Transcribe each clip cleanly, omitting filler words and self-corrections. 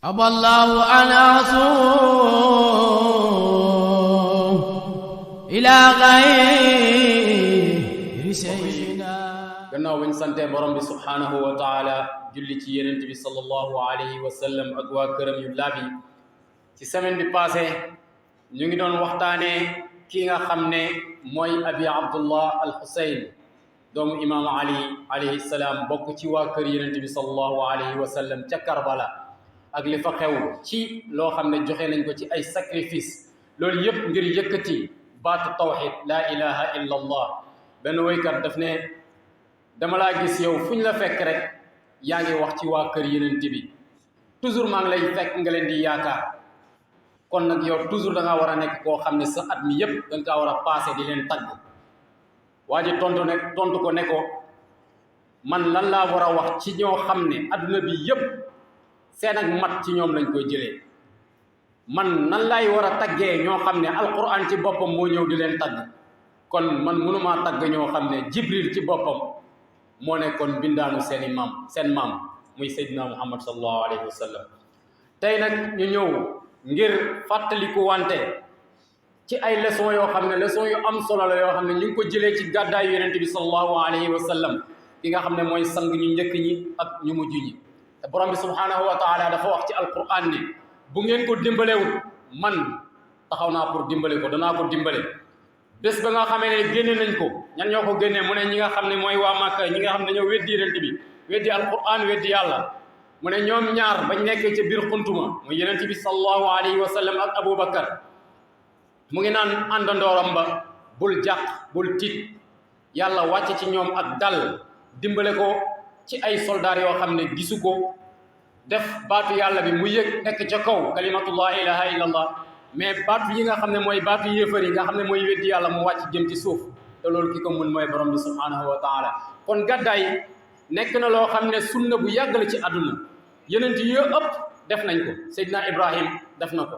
أبى الله أن أصوم إلى غير سيدنا. gannaaw bañ sante borom bi subhanahu wa taala julli ci yenent bi sallallahu alayhi wa sallam ak waa këram yu labi ci semaine bi passé ñu ngi doon waxtaanee ki nga xam ne mooy abi abdullah al husayn doomu imam ali alayhi salaam bokk ci waa kër yenent bi sallallahu alayhi wa sallam ca Karbala ak li fa xew ci loo xam ne joxe nañ ko ci ay sacrifice loolu yëpp ngir yëkkati baatu tawxid laa ilaha illa allah. benn woykat daf ne dama laa gis yow fu ñu la fekk rek yaa ngi wax ci waa kër yenent bi toujours maa ngi lay fekk nga leen di yaakaar kon nag yow toujours da ngaa war a nekk koo xam ne sa at mi yëpp da nga kaa war a passé di leen tagg. waa ji tontu ko ne ko man lan laa war a wax ci ñoo xam ne adduna bi yëpp seen ak mat ci ñoom lañ koy jëlee man nan laay war a taggee ñoo xam ne alquran ci boppam moo ñëw di leen tagg kon man mënumaa tagg ñoo xam ne jibril ci boppam moo nekkoon bindaanu seen maam muy Seydina Muhammad sallallahu alayhi wa sallam. tey nag ñu ñëw ngir fàttaliku wante ci ay leçon yoo xam ne leçon yu am solo la yoo xam ne ñu ngi ko jëlee ci gàddaayu yonent bi sallallahu alayhi wa sallam ki nga xam ne mooy sang ñu njëkk ñi ak ñu mujj ñi. te borom bi subhanahu wa taala dafa wax ci alquran ne bu ngeen ko dimbalewut man taxaw naa pour dimbale ko danaa ko dimbale. bés ba nga xamee ne génne nañ ko ñan ñoo ko génnee mu ne ñi nga xam ne mooy waa Màkka ñi nga xam ne dañoo weddi yonent bi weddi alquran weddi yàlla mu ne ñoom ñaar bañ nekkee ca biir xuntuma muy yonent bi sallallahu alayhi wa sallam ak Aboubacar mu ngi naan àndandooram ba bul jàq bul tiit yàlla wàcce ci ñoom ak dal dimbale ko ci ay soldaar yoo xam ne gisu ko def baatu yàlla bi mu yëg nekk ca kaw kalimatullah ilaha illallah mais baatu yi nga xam ne mooy baatu yéefar yi nga xam ne mooy weddi yàlla mu wàcc jëm ci suuf te loolu ki ko mun mooy borom bi subhanahu wa taala. kon gàddaay nekk na loo xam ne sunna bu yàgg la ci àdduna yeneen yi ëpp def nañ ko. Seydina Ibrahim def na ko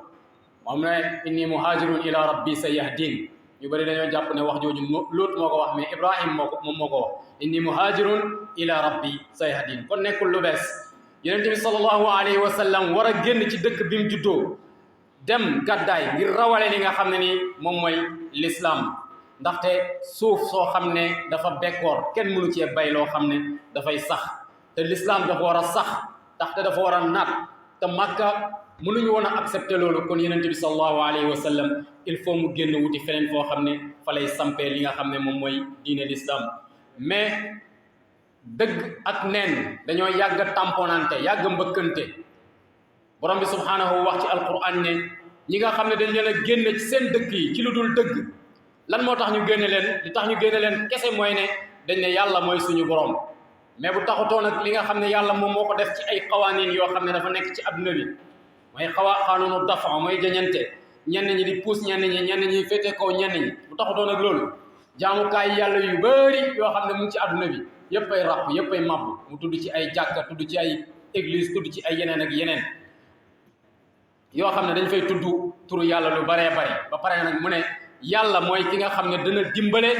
moom ne inni muhajirun ila rabbi sayahdin ñu bëri dañoo jàpp ne wax jooju Luut moo ko wax mais Ibrahim moom moo ko wax inni muhajirun ila rabbi sayahdin. kon nekkul lu bees yonent bi sallallahu alayhi wa sallam war a génn ci dëkk bi mu juddoo dem gàddaay ngir rawale li nga xam ne nii moom mooy l'islam ndaxte suuf soo xam ne dafa bekkoor kenn mënu cee bay loo xam ne dafay sax te l'islam dafa war a sax ndaxte dafa war a naat te Makka mënuñu woon a accepter loolu. kon yonent bi sallallahu alayhi wa sallam il faut mu génn wuti feneen foo xam ne fa lay sampee li nga xam ne moom mooy diine l'islam. mais dëgg ak neen dañoo yàgg tamponante yàgg mbëkkante. borom bi subhanahu wax ci alquran ne ñi nga xam ne dañ leen a génne ci seen dëkk yi ci lu dul dëgg lan moo tax ñu génne leen li tax ñu génne leen kese mooy ne dañ ne yàlla mooy suñu borom. mais bu taxutoon ak li nga xam ne yàlla moom moo ko def ci ay xawaanin yoo xam ne dafa nekk ci adduna bi mooy xanuunu dafa mooy jañante ñenn ñi di puus ñenn ñi féete kaw ñenn ñi bu taxutoon ak loolu jaamukaay yàlla yu bëri yoo xam ne mu ngi ci adduna bi yëpp ay ràpp yëpp ay màbb mu tudd ci ay jàkka tudd ci ay église tudd ci ay yeneen ak yeneen yoo xam ne dañ fay tudd turu yàlla lu baree bari ba pare nag mu ne yàlla mooy ki nga xam ne dana dimbale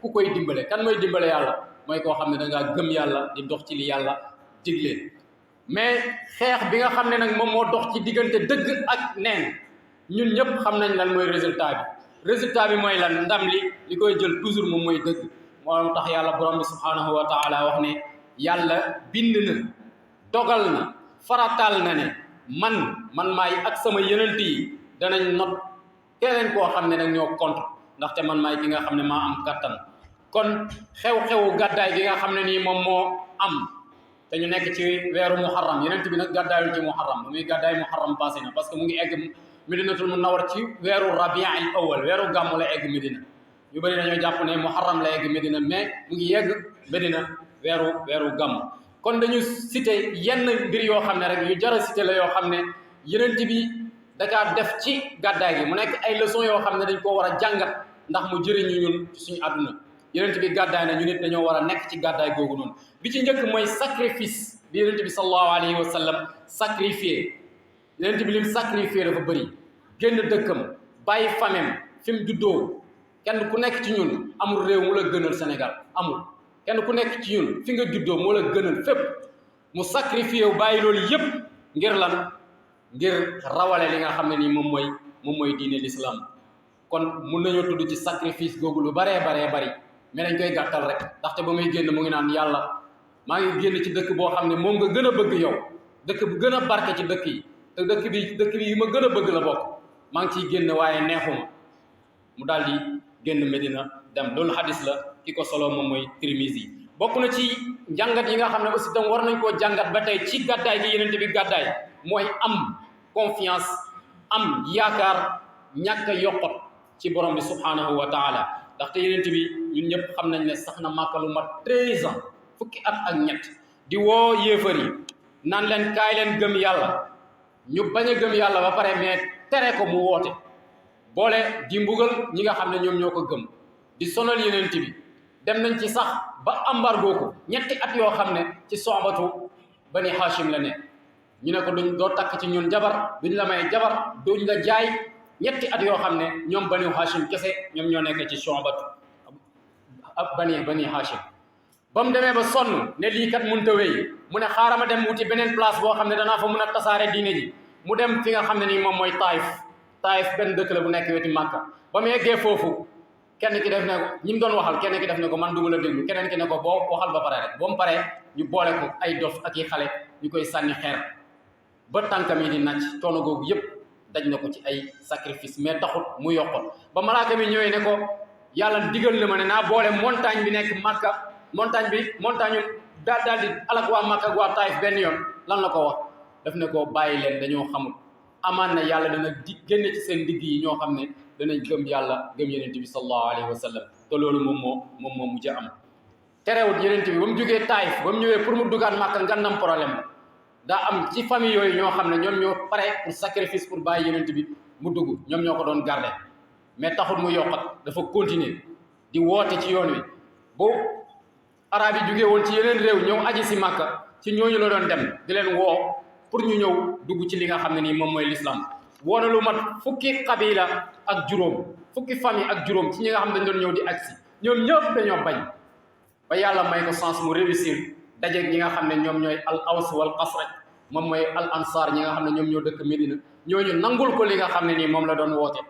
ku koy dimbale. kan mooy dimbale yàlla mooy koo xam ne da ngaa gëm yàlla di dox ci li yàlla digle. mais xeex bi nga xam ne nag moom moo dox ci diggante dëgg ak neen ñun ñëpp xam nañ lan mooy résultat bi mooy lan ndam li koy jël toujours moom mooy dëgg. moo tax yàlla borom bi subhanahu wa taala wax ne yàlla bind na dogal na farataal na ne man maay ak sama yenent yi danañ not keneen koo xam ne nag ñoo contre ndaxte man maay ki nga xam ne maa am kattan. kon xew-xewu gàddaay gi nga xam ne nii moom moo am te ñu nekk ci weeru muharram yenent bi nag gàddaayul ci muharram bu muy gàddaay muharram passé na parce que mu ngi egg Medinatul Munawwar ci weeru rabi'il awwal weeru gàmmu la egg Medina. ñu bëri dañoo jàpp ne muharram la egg Medina mais mu ngi yegg Medina weeru gàmmu. kon dañu cité yenn mbir yoo xam ne rek yu jar a cité la yoo xam ne yenent bi dakaa def ci gàddaay gi mu nekk ay leçon yoo xam ne dañ koo war a jàngat ndax mu jëriñu ñun ci suñu àdduna. yenent bi gàddaay na ñu nit dañoo war a nekk ci gàddaay googu noonu. bi ci njëkk mooy sacrifice bi yenent bi sallallahu alayhi wa sallam sacrifié. yenent bi lim sacrifié dafa bëri génn dëkkam bàyyi famem fi mu juddoo kenn ku nekk ci ñun amul réew mu la gënal Sénégal amul. kenn ku nekk ci ñun fi nga juddoo moo la gënal fépp mu sacrifié wu bàyyi loolu yépp ngir lan ngir rawale li nga xam ne nii moom mooy diine l'islam. kon mun nañoo tudd ci sacrifice googu lu baree bari mais dañ koy gàttal rek ndaxte ba muy génn mu ngi naan yàlla maa ngi génn ci dëkk boo xam ne moom nga gën a bëgg yow, dëkk bu gën a barke ci dëkk yi, te dëkk bi yi ma gën a bëgg la bokk, maa ngi ciy génn waaye neexuma. mu daal di génn Medina dem. loolu xadis la, ki ko solo moom mooy Tirmizi. bokk na ci njàngat yi nga xam ne aussi tam war nañ koo jàngat ba tey ci gàddaay gi yenente bi gàddaay mooy am confiance, am yaakaar, ñàkk a yokkot ci borom bi subhanahu wa taala. ndaxte yenente bi ñun ñëpp xam nañ ne sax na Màkka lu mat 13 ans, fukki at ak ñett, di woo yéefar yi naan leen kaay leen gëm yàlla. ñu bañ a gëm yàlla ba pare mais tere ko mu woote, boole di mbugal ñi nga xam ne ñoom ñoo ko gëm, di sonal yenent bi. dem nañ ci sax ba embargo ko ñetti at yoo xam ne ci soxbatu bani Hashim la ne. ñu ne ko duñ doo takk ci ñun jabar, duñ la may jabar, duñ la jaay. ñetti at yoo xam ne ñoom bani Hashim kese ñoom ñoo nekk ci soxbatu bani Hashim. ba mu demee ba sonn ne lii kat mënut a wéy, mu ne xaaral ma dem wuti beneen place boo xam ne danaa fa mën a tasaare diine ji. mu dem fi nga xam ne nii moom mooy Taïf benn dëkk la bu nekk weti Màkka. ba mu yeggee foofu kenn ki def ne ko, ñi mu doon waxal kenn ki def ne ko man duma la déglu, keneen ki ne ko boo waxal ba pare rek. ba mu paree ñu boole ko ay dof ak i xale ñu koy sànni xeer ba tànkam yi di nàcc. coono googu yëpp daj na ko ci ay sacrifice, mais taxut mu yokkoon. ba malaaka mi ñëwee ne ko yàlla digal na ma ne naa boole montagne bi nekk Màkka, montagne daal di alak waa Màkka ak waa Taïf benn yoon. lan la ko wax? daf ne ko bàyyi leen, dañoo xamul. amaan na yàlla dana génne ci seen digg yi ñoo xam ne danañ gëm yàlla, gëm yenent bi sallallahu alayhi wa sallam. te loolu moom moo mujj am. terewut yenent bi ba mu jógee Taïf, ba mu ñëwee pour mu dugaat Màkka ngandam problème la. daa am ci famille yooyu ñoo xam ne ñoom ñoo pare pour sacrifice pour bàyyi yenent bi mu dugg, ñoom ñoo ko doon garder. mais taxul mu yokkat, dafa continuer di woote ci yoon wi. bu arab yi jógee woon ci yeneen réew ñëw aji si Màkka, ci ñooñu la doon dem di leen woo pour ñu ñëw dugg ci li nga xam ne nii moom mooy l'islam. woo na lu mat fukki qabila ak juróom, fukki famille ak juróom ci ñi nga xam ne dañ doon ñëw di agsi. ñoom ñëpp dañoo bañ, ba yàlla may ko chance mu réussir dajeeg ñi nga xam ne ñoom ñooy al aws wal xasraj, moom mooy al ansar, ñi nga xam ne ñoom ñoo dëkk Medina. ñooñu nangul ko li nga xam ne nii moom la doon woote.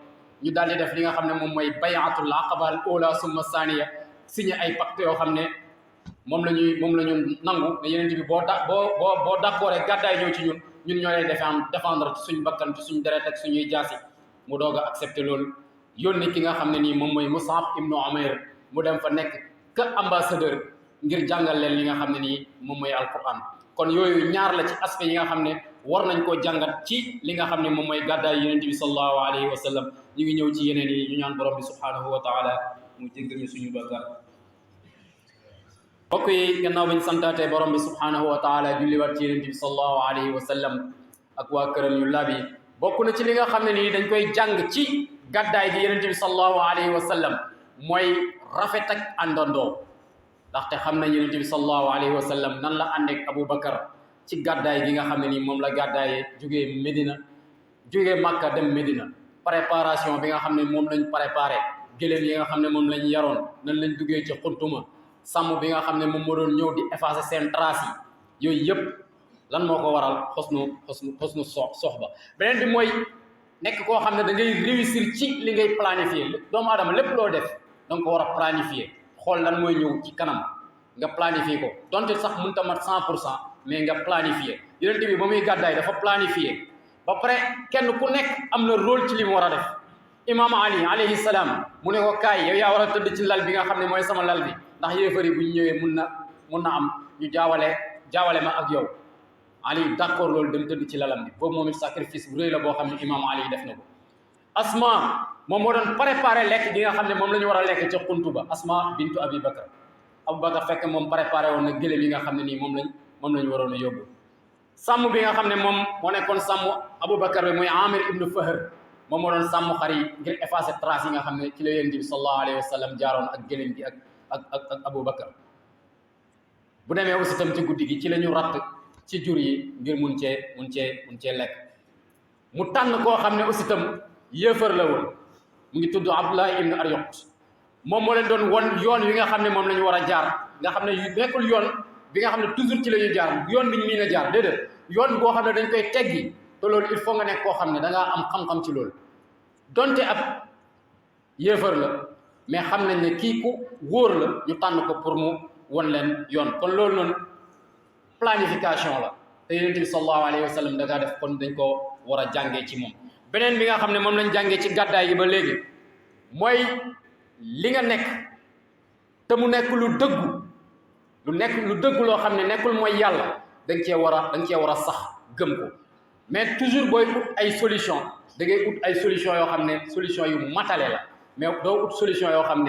ñu daal di def li nga xam ne moom mooy bayatul aqaba al ula summa saniya, signé ay pacte yoo xam ne moom la ñu nangu ne yeneen bi boo d'accord gàddaay ñëw ci ñun ñoo lay défendre ci suñu bakkan, ci suñu deret ak suñuy jaasi. mu doog a accepté loolu, yónni ki nga xam ne nii moom mooy Mus'ab ibnu Umayr mu dem fa nekk que ambassadeur ngir jàngal leen li nga xam ne nii moom mooy alquran. kon yooyu ñaar la ci aspect yi nga xam ne war nañ koo jàngat ci li nga xam ne moom mooy gàddaay yeneen bi sallallahu alayhi wa sallam. ñu ngi ñëw ci yeneen yi, ñu ñaan borom bi subhanahu wa taala mu jéggal ñu suñu bakkaar. mbokk yi, gannaaw bi ñu santaatee borom bi subhanahu wa taala julliwaat ci yeneen bi sallallahu alayhi wa sallam ak waa këram yu laab yi, bokk na ci li nga xam ne nii dañ koy jàng ci gàddaay gi yeneen bi sallallahu alayhi wa sallam mooy rafet ak àndandoo. ndaxte xam nañ yeneen bi sallallahu alayhi wa sallam nan la àndeek Abu Bakar ci gàddaay gi nga xam ne nii moom la gàddaayee jugee Medina, jugee Makka dem Medina. préparation bi nga xam ne moom lañ préparé, gëléem yi nga xam ne moom lañ yaroon, nan lañ duggee ci xuntuma, sàmm bi nga xam ne moom moo doon ñëw di effacer seen trace yi, yooyu yëpp lan moo ko waral? xosnu soxba. beneen bi mooy nekk koo xam ne da ngay réussir ci li ngay planifier. doomu aadama lépp loo def da nga ko war a planifier, xool lan mooy ñëw ci kanam nga planifier ko, donte sax mënut a mat 100%, mais nga planifier. Yonent bi ba muy gàddaay dafa planifier ba pare kenn ku nekk am na rôle ci li mu war a def. Imam Ali alayhi salaam mu ne ko kaay yow yaa war a tëdd ci lal bi nga xam ne mooy sama lal bi, ndax yéefar yi bu ñu ñëwee mun na am ñu jaawale ma ak yow. Ali d'accord loolu dem tëdd ci lalam bi. boobu moom it sacrifice bu rëy la boo xam ne Imam Ali def na ko. Asma moom moo doon préparé lekk gi nga xam ne moom la ñu war a lekk ca xuntu ba. Asma bintu Abi Bakar. Abu Bakar fekk moom préparé woon na gëléem yi nga xam ne nii moom lañ waroon a yóbbu. sàmm bi nga xam ne moom moo nekkoon sàmm Abu Bakar bi muy Amir ibnu Fahr, moom moo doon sàmm xar yi ngir effacer trace yi nga xam ne ci la Yonent bi sallallahu alayhi wa sallam jaaroon ak gëléem gi ak Abu Bakar. bu demee aussi tam ci guddi gi ci la ñu ratt ci jur yi ngir mun cee lekk. mu tànn koo xam ne aussi tam yéefar la woon, mu ngi tudd Abdullah ibn Aryot. moom moo leen doon won yoon wi nga xam ne moom la ñu war a jaar, nga xam ne nekkul yoon bi nga xam ne toujours ci la ñuy jaar, yoon bi ñu miin a jaar, déedéet yoon boo xam ne dañ koy teggi te loolu il faut nga nekk koo xam ne da ngaa am xam-xam ci loolu donte ab yéefar la mais xam nañ ne kii ku wóor la ñu tànn ko pour mu won leen yoon kon loolu noonu planification la te yonent bi sallallahu alayhi wa sallam da ngaa def kon dañ ko war a jàngee ci moom. beneen bi nga xam ne moom lañ jàngee ci gàddaay gi ba léegi mooy li nga nekk te mu nekk lu dëggu loo xam ne nekkul mooy yàlla da nga cee war a sax gëm ko mais toujours booy ut ay solution da ngay ut ay solution yoo xam ne solution yu matale la mais doo ut solution yoo xam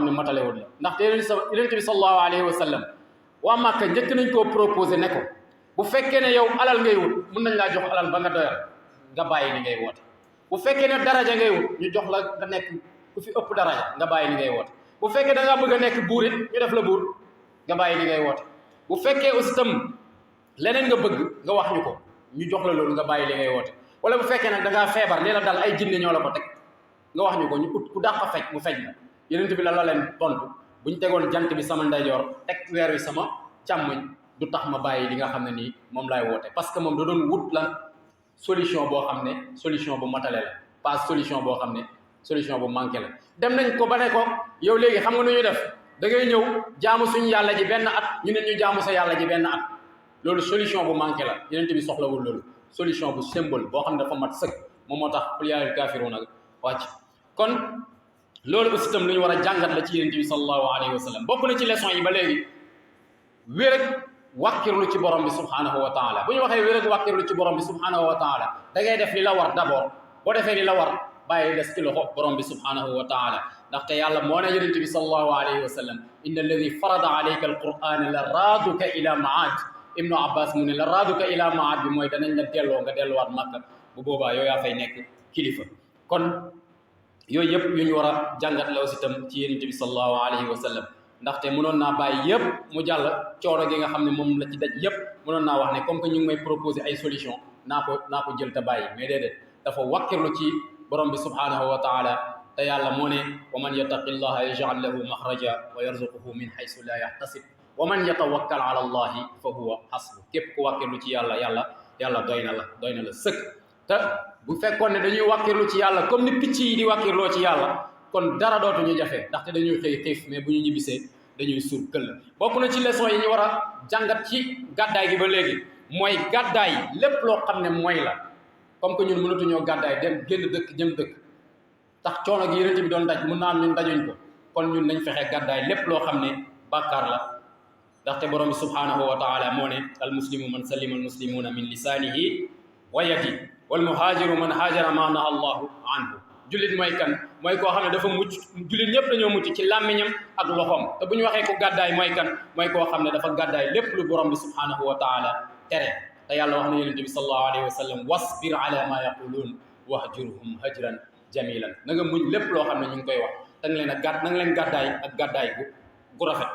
ne matalewul la ndaxte yonent bi sallallahu alayhi wa sallam waa Màkka njëkk nañ koo proposé ne ko bu fekkee ne yow alal ngay wut mun nañ laa jox alal ba nga doyal nga bàyyi ni ngay woote bu fekkee ne daraja ngay wut ñu jox la nga nekk ku fi ëpp daraja nga bàyyi ni ngay woote bu fekkee da ngaa bëgg a nekk buur it ñu def la buur nga bàyyi ni ngay woote bu fekkee aussi tam leneen nga bëgg nga wax ñu ko ñu jox la loolu nga bàyyi li ngay woote wala bu fekkee nag da ngaa feebar li la dal ay jinne ñoo la ko teg nga wax ñu ko ñu ut ku dàq fej mu fej la yonent bi la leen tontu bu ñu tegoon jant bi sama ndeyjoor teg weer wi sama càmmoñ du tax ma bàyyi li nga xam ne nii moom laay woote parce que moom da doon wut lan solution boo xam ne solution bu matale la pas solution boo xam ne solution bu manqué la dem nañ ko ba ne ko yow léegi xam nga nu ñuy def da ngay ñëw jaamu suñu yàlla ji benn at ñu ne ñu jaamu sa yàlla ji benn at loolu solution bu manqué la yonent bi soxlawul loolu solution bu symbole boo xam ne dafa mat sëkk moom moo tax qul yaa ayyuhal kaafiruun nag wàcc kon loolu aussi itam lu ñu war a jàngat la ci yonent bi sallallahu alayhi wa sallam bokk na ci leçon yi ba léegi wér ak wàkkirlu ci borom bi subhanahu wa taala bu ñu waxee wér ak wàkkirlu ci borom bi subhanahu wa taala da ngay def li la war d'abord boo defee li la war bàyyi des ci loxo borom bi subhanahu wa taala ndaxte yàlla moo ne yonent bi sallallahu alayhi wa sallam inna alladi farada alayka alqur'ana la raaduka ila maad ibnu abbas mu ne la raaduka ila maad bi mooy danañ la delloo nga delluwaat Makka bu boobaa yow yaa fay nekk kilifa kon yooyu yëpp yu ñu war a jàngat la aussi itam ci yonent bi sallallahu alayhi wa sallam ndaxte mënoon naa bàyyi yëpp mu jàll coono gi nga xam ne moom la ci daj yëpp mënoon naa wax ne comme que ñu ngi may proposer ay solution naa ko jël te bàyyi mais déedéet dafa wàkkirlu ci borom bi subhanahu wa taala te yàlla moo ne wa man yattaqi llaha yaj'al lahu maxraja wa yarzuquhu min haysu la yahtasib wa man yatawakkal ala allahi fa huwa hasbu képp ku wàkkirlu ci yàlla doy na la sëkk te bu fekkoon ne dañuy wàkkirlu ci yàlla comme ni picc yi di wàkkirloo ci yàlla kon dara dootuñu jafe ndaxte dañuy xëy xiif mais bu ñu ñibbisee dañuy suur këll bokk na ci leçon yi ñu war a jàngat ci gàddaay gi ba léegi mooy gàddaay lépp loo xam ne mooy la comme que ñun mënatuñoo gàddaay dem génn dëkk jëm dëkk tax coono gi yonent bi doon daj mun naa am ñun dajuñ ko kon ñun nañ fexe gàddaay lépp loo xam ne bàkkaar la ndaxte borom bi subhanahu wa taala moo ne al muslimu man salima al muslimuna min lisaanihi wa yadihi wal muhaajiru man haajara ma naha allahu anhu jullit mooy kan mooy koo xam ne dafa mucc jullit ñëpp dañoo mucc ci làmmiñam ak loxoom te bu ñu waxee ko gàddaay mooy kan mooy koo xam ne dafa gàddaay lépp lu borom bi subhanahu wa taala tere te yàlla wax na yonent bi sallallahu alayhi wa sallam wasbir ala ma yaquluun wahjurhum hajran jamilan na nga muñ lépp loo xam ne ñu ngi koy wax da nga leen na nga leen gàddaay ak gàddaay gu rafet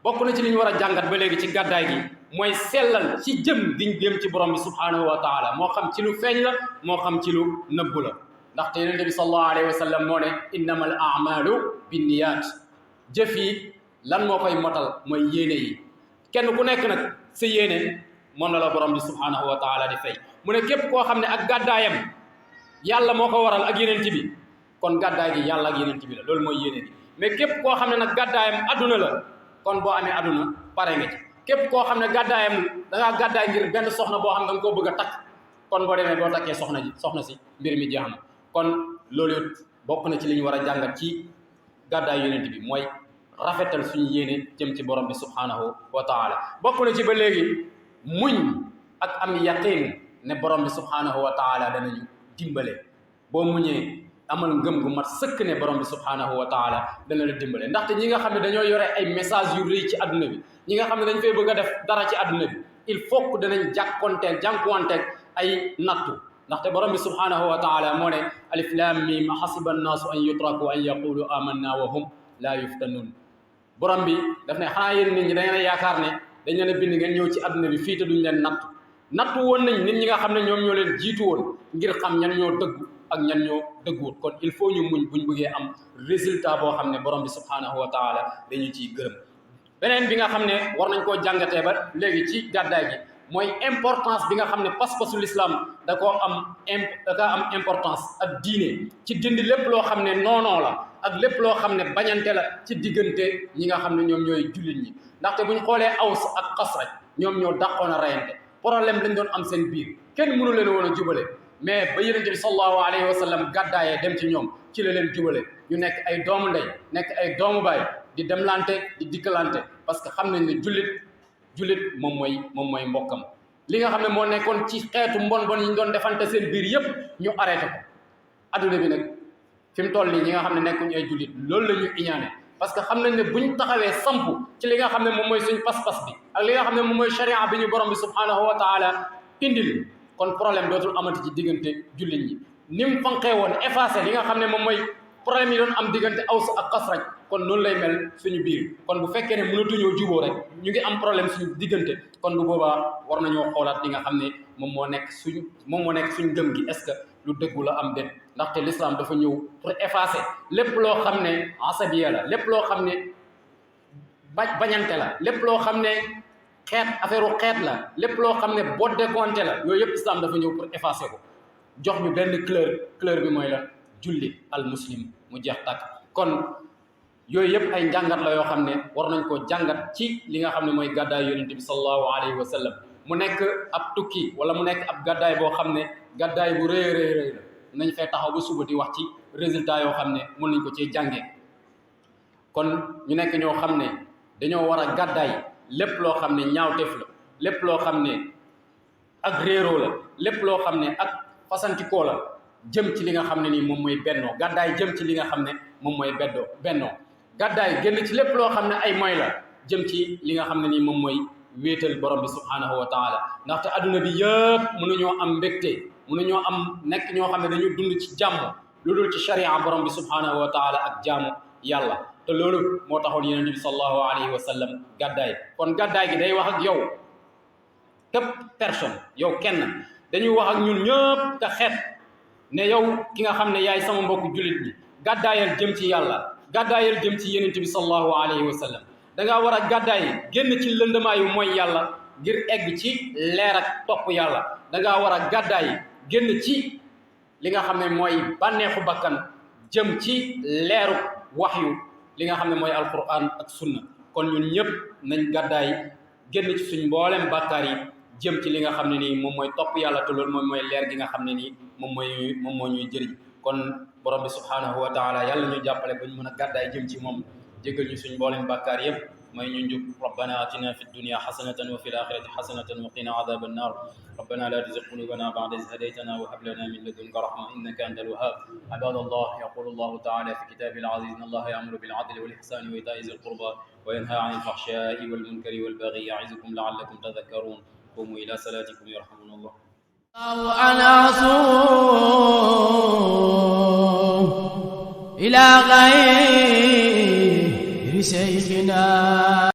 bokk na ci li ñu war a jàngat ba léegi ci gàddaay gi mooy sellal ci jëm diñ jëm ci borom bi subhanahu wa taala moo xam ci lu feeñ la moo xam ci lu nëbbu la ndaxte yonent bi sallallahu alayhi wa sallam moo ne innamal a'malu binniyat jëf yi lan moo koy motal mooy yéene yi kenn ku nekk nag sa yéene moom la borom bi subhanahu wa taala di fay mu ne képp koo xam ne ak gàddaayam yàlla moo ko waral ak yonent bi kon gàddaay gi yàlla ak yonent bi la loolu mooy yéene bi mais képp koo xam ne nag gàddaayam adduna la kon boo amee adduna pare nga ci képp koo xam ne gàddaayam da ngaa gàddaay ngir benn soxna boo xam ne da nga koo bëgg a takk kon boo demee boo takkee soxna si mbir mi jeex na kon loolu bokk na ci li ñu war a jàngat ci gàddaay yonent bi mooy rafetal suñu yéene jëm ci borom bi subhanahu wa taala bokk na ci ba léegi muñ ak am yaqin ne borom bi subhanahu wa taala danañu dimbale boo muñee amal ngëm gu mat sëkk ne borom bi subhanahu wa taala dana la dimbale ndaxte ñi nga xam ne dañoo yore ay message yu rëy ci adduna bi ñi nga xam ne dañ fay bëgg a def dara ci adduna bi il faut que danañ jànkuwanteeg ay nattu ndaxte borom bi subhanahu wa taala moo ne alif lam mim hasiba annaasu an yutraku an yaqulu amanna wa hum laa yuftanun borom bi daf ne xanaa yéen nit ñi da ngeen a yaakaar ne dañ leen a bind ngeen ñëw ci adduna bi fii te duñ leen nattu woon nañ nit ñi nga xam ne ñoom ñoo leen jiitu woon ngir xam ñan ñoo dëggu ak ñan ñoo dëgguwut kon il faut ñu muñ buñ bëggee am résultat boo xam ne borom bi subhanahu wa taala dañu ciy gërëm beneen bi nga xam ne war nañ koo jàngatee ba léegi ci gàddaay gi mooy importance bi nga xam ne pas-pasu l'islam da am importance ak diine ci dindi lépp loo xam ne noonoo la ak lépp loo xam ne bañante la ci diggante ñi nga xam ne ñoom ñooy jullit ñi ndaxte buñ xoolee Aws ak Xasraj ñoom ñoo dàqoon a reyante problème lañ doon am seen biir kenn mënu leen woon a jubale mais ba yonent bi sallallahu alayhi wa sallam gàddaayee dem ci ñoom ci la leen jubale ñu nekk ay doomu ndey nekk ay doomu baay di demlante di dikkalante parce que xam nañ ne jullit moom mooy mbokkam li nga xam ne moo nekkoon ci xeetu mbon yi ñu doon defante seen biir yépp ñu arrêté ko adduna bi nag fi mu toll nii ñi nga xam ne nekkuñu ay jullit loolu la ñu iñaane parce que xam nañ ne buñ taxawee samp ci li nga xam ne moom mooy suñ pas-pas bi ak li nga xam ne moom mooy sharia bi ñu borom bi subhanahu wa taala indil kon problème dootul amati ci diggante jullit ñi ni mu fanqee woon effacé li nga xam ne moom mooy problème yi doon am diggante Aws ak Xasraj kon noonu lay mel suñu biir kon bu fekkee ne mënatuñoo juboo rek ñu ngi am problème suñu diggante kon bu boobaa war nañoo xoolaat li nga xam ne moom moo nekk suñu gëm gi est-ce que lu dëggu la am déet ndaxte l'islam dafa ñëw pour effacer lépp loo xam ne asabiya la lépp loo xam ne bañante la lépp loo xam ne affaire xeet la lépp loo xam ne bodde konte la yooyu yëpp islam dafa ñëw pour effacer ko jox ñu benn couleur bi mooy la julli al muslim mu jeex tàkk kon yooyu yëpp ay njàngat la yoo xam ne war nañ koo jàngat ci li nga xam ne mooy gàddaay yonent bi sallallahu alayhi wa sallam mu nekk ab tukki wala mu nekk ab gàddaay boo xam ne gàddaay bu rëy la nañ fee taxaw ba suba di wax ci résultat yoo xam ne mën nañ ko cee jàngee kon ñu nekk ñoo xam ne dañoo war a gàddaay lépp loo xam ne ñaawteef la lépp loo xam ne ak réeroo la lépp loo xam ne ak fasantikoo la jëm ci li nga xam ne nii moom mooy bennoo gàddaay jëm ci li nga xam ne moom mooy bennoo gàddaay génn ci lépp loo xam ne ay moy la jëm ci li nga xam ne nii moom mooy wéetal borom bi subhanahu wa taala ndaxte adduna bi yëpp mënuñoo am mbégte mënuñoo am nekk ñoo xam ne dañu dund ci jàmm lu dul ci sharia borom bi subhanahu wa taala ak jaamu yàlla te loolu moo taxoon yonent bi sallallahu alayhi wa sallam gàddaay kon gàddaay gi day wax ak yow képp personne yow kenn dañuy wax ak ñun ñëpp ka xeet ne yow ki nga xam ne yaay sama mbokku jullit bi gàddaayal jëm ci yàlla gàddaayal jëm ci yonent bi sallallahu alayhi wa sallam da ngaa war a gàddaay génn ci lëndamaayu mooy yàlla ngir egg ci leer ak topp yàlla da ngaa war a gàddaay génn ci li nga xam ne mooy bànneexu bakkan jëm ci leeru waxyu li nga xam ne mooy alquran ak sunna kon ñun ñëpp nañ gàddaay génn ci suñ mboolem bàkkaar yi jëm ci li nga xam ne nii moom mooy topp yàlla te loolu moom mooy leer gi nga xam ne nii moom moo ñuy jëriñ kon borom bi subhanahu wa taala yàlla ñu jàppale ba ñu mën a gàddaay jëm ci moom jégal ñu suñ mboolem bàkkaar yëpp may ñu njub rabbana atina fi dunya hasanatan wa fil akhirati hasanatan wa qina adhaban nar ربنا لا تزغ قلوبنا بعد إذ هديتنا وهب لنا من لدنك رحمة إنك أنت الوهاب عباد الله يقول الله تعالى في كتابه العزيز إن الله يأمر بالعدل والإحسان وإيتاء ذي القربى وينهى عن الفحشاء والمنكر والبغي يعظكم لعلكم تذكرون قوموا إلى صلاتكم يرحمنا الله أنا إلى غير شيخنا